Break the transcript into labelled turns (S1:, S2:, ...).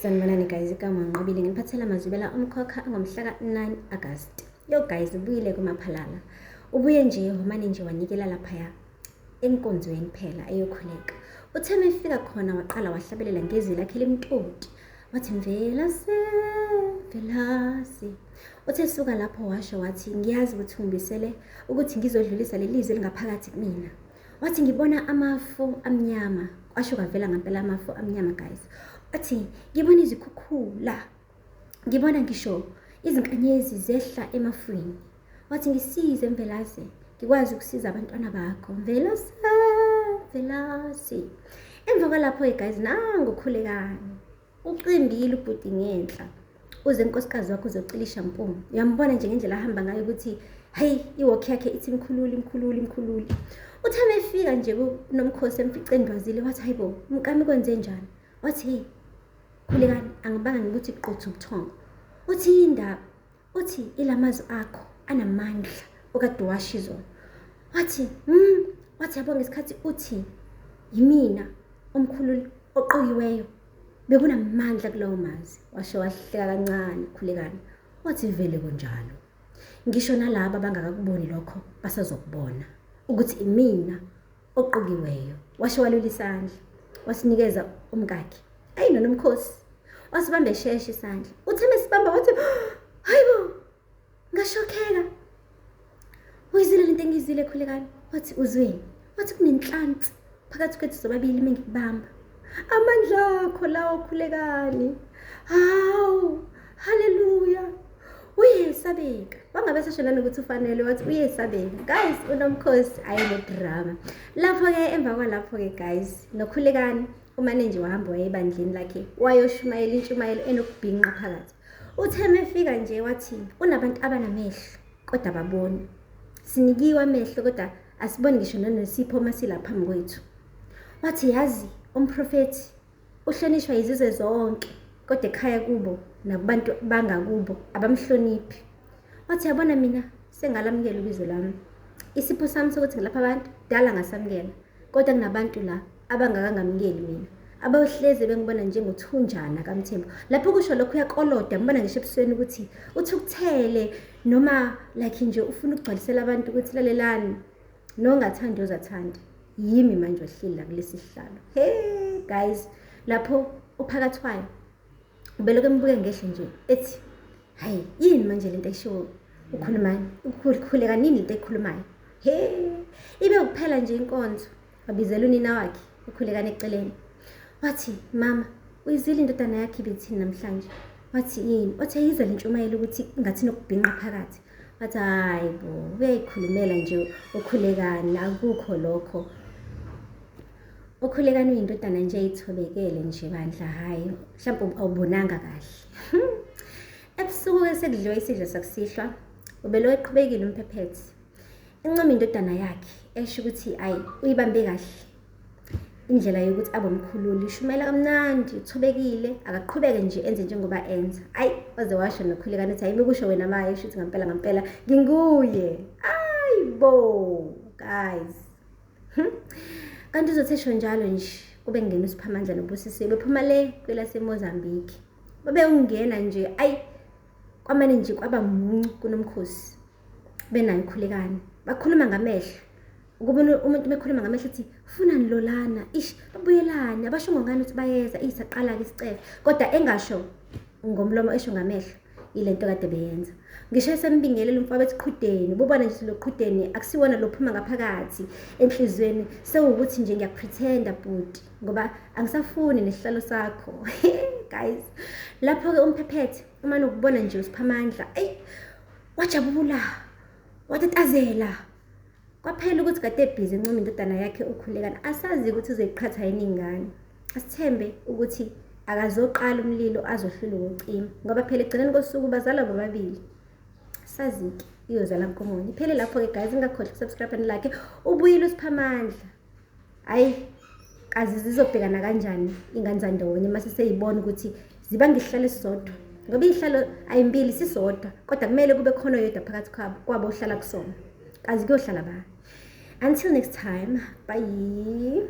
S1: Sanibonani guys, igama nginqobile nginiphathela amazwibela omkhokha angomhla ka-9 August. Yo guys, ubuyile kumaphalala. Ubuye nje wamane nje wanikela laphaya enkonzweni phela eyokhuleka. Uthe mefika khona waqala wahlabelela ngezwi lakhe limtoti. Wathi Mvelase, Mvelase. Uthe suka lapho washo wathi ngiyazi ukuthi ungibisele ukuthi ngizodlulisa leli zwi elingaphakathi kumina. Wathi ngibona amafu amnyama, kwasho kwavela ngampela amafu amnyama guys. Wathi ngibona izikhukhula, ngibona ngisho izinkanyezi zehla emafwini. Wathi ngisize Mvelase, ngikwazi ukusiza abantwana bakho. Mvelase, Mvelase. Emva kwalapho-ke guys, nangu uKhulekani. Ucimbile ubhuti ngenhla. Uze nkosikazi wakho uzocilisha mpumu. Uyambona nje ngendlela ahamba ngayo ukuthi hayi iwalk yakhe ithi mkhululi mkhululi mkhululi. Uthe mefika nje kunomkhosi emfice endwazile wathi hayibo mkami kwenze njani? Wathi hey khulekani angibanga ngikuthi qothu ubuthongo. Uthi indaba uthi ilamazwi akho anamandla okade washo izolo. Wathi wathi yabo ngesikhathi uthi yimina omkhululi oqokiweyo bekunamandla kulawo mazwi. Washo wahleka kancane khulekani wathi vele kunjalo, ngisho nalaba abangakakuboni lokho basazokubona ukuthi imina oqokiweyo. Washo walula isandla wasinikeza umkakhe. Ayi nonomkhosi wasibamba eshesha isandla. Uthe mesibamba wathi hayibo ngashokheka, uyizile lento engiyizwile khulekani. Wathi uzweni? Wathi kunenhlansi phakathi kwethu sobabili mengikubamba. Amandla akho lawo khulekani. Hawu, haleluya. Uyesabeka. Wangabe sesho nanokuthi ufanele wathi uyesabeka. Guys, unomkhosi ayine drama. Lapho-ke emva kwalapho-ke guys, nokhulekani umane nje wahamba waye ebandleni lakhe wayoshumayela intshumayelo enokubhinqa phakathi. Uthe mefika nje wathi unabantu abanamehlo kodwa ababoni. Sinikiwe amehlo kodwa asiboni ngisho nanesipho uma sila phambi kwethu. Wathi yazi umprofethi uhlonishwa izizwe zonke kodwa ekhaya kubo nakubantu bangakubo abamhloniphi. Wathi yabona mina sengalamukela ubizo lami. Isipho sami sokuthi ngilapha abantu dala ngasamukela kodwa kunabantu la abangakangamukeli mina abayohleze bengibona njengothunjana kaMthembu. Lapho kusho lokho uyakoloda, ngibona ngisho ebusweni ukuthi uthukuthele noma like nje ufuna ukugcwalisela abantu ukuthi lalelani nongathandi ozathandi yimi manje ohleli la kulesi sihlalo. Hey guys, lapho uphakathwayo ubelokhu embuke ngehlo nje ethi hayi yini manje lento ayishiwo ukhulumani ukhuleka nini lento ayikhulumayo. He ibe ukuphela nje inkonzo wabizela unina wakhe ukhulekani eceleni wathi mama uyizwile indodana yakhe ibithini namhlanje? Wathi yini? Wathi ayizwa le ntshumayelo ukuthi ngathi nokubhinqa phakathi. Wathi hayi bo uyayikhulumela nje ukhulekani akukho lokho. Ukhulekani uyindodana nje eyithobekele nje bandla, hhayi mhlawumbe awubonanga kahle. Ebusuku-ke sekudliwa isidlo sakusihlwa ubelokhu eqhubekile umphephethe encoma indodana yakhe esho ukuthi ayi uyibambe kahle indlela yokuthi abe umkhululi, shumayela kamnandi, uthobekile, akaqhubeke nje enze njengoba enza. Ayi waze washo nokhulekani uthi hayi bekusho wena maye esho ukuthi ngampela ngampela nginguye. Ayi bo guys. Kanti uzothi esho njalo nje kube ngena uSiphamandla noBusisiwe bephuma le kwelaseMozambique. Babe ungena nje ayi kwamane nje kwaba muncu kunomkhosi benayo ukhulekani. Bakhuluma ngamehlo. Ukuba umuntu mekhuluma ngamehlo ethi funani lolana, ish babuyelani, abasho ngongani ukuthi bayeza, isaqala ke isicefe. Kodwa engasho ngomlomo esho ngamehlo ilento kade beyenza. Ngisho esembingelela umfowethu ethi qhudeni, ububona nje lo qhudeni akusiwona lo phuma ngaphakathi enhlizweni, sewukuthi nje ngiyakupretenda bhuti ngoba angisafuni nesihlalo sakho. Guys, lapho ke umphephethe uma nokubona nje uSiphamandla, eyi wajabula, watatazela. Kwaphela ukuthi kade ebhizi encoma indodana yakhe ukhulekani, asazi ukuthi uzoyiqhatha yini ingane. Asithembe ukuthi akazoqala umlilo azohlula ukucima ngoba phela ekugcineni kosuku bazalwa bobabili. Sazi-ke iyozala nkomoni. Iphele lapho-ke guys, ningakhohlwa ukusubscribe and like. Ubuyile uSiphamandla. Hayi kazi zizobhekana kanjani ingane zandawonye mase seyibona ukuthi zibanga isihlalo esisodwa, ngoba izihlalo ayimbili sisodwa kodwa kumele kube khona oyedwa phakathi kwabo ohlala kusona. Kazi kuyohlala bani? Until next time, bye.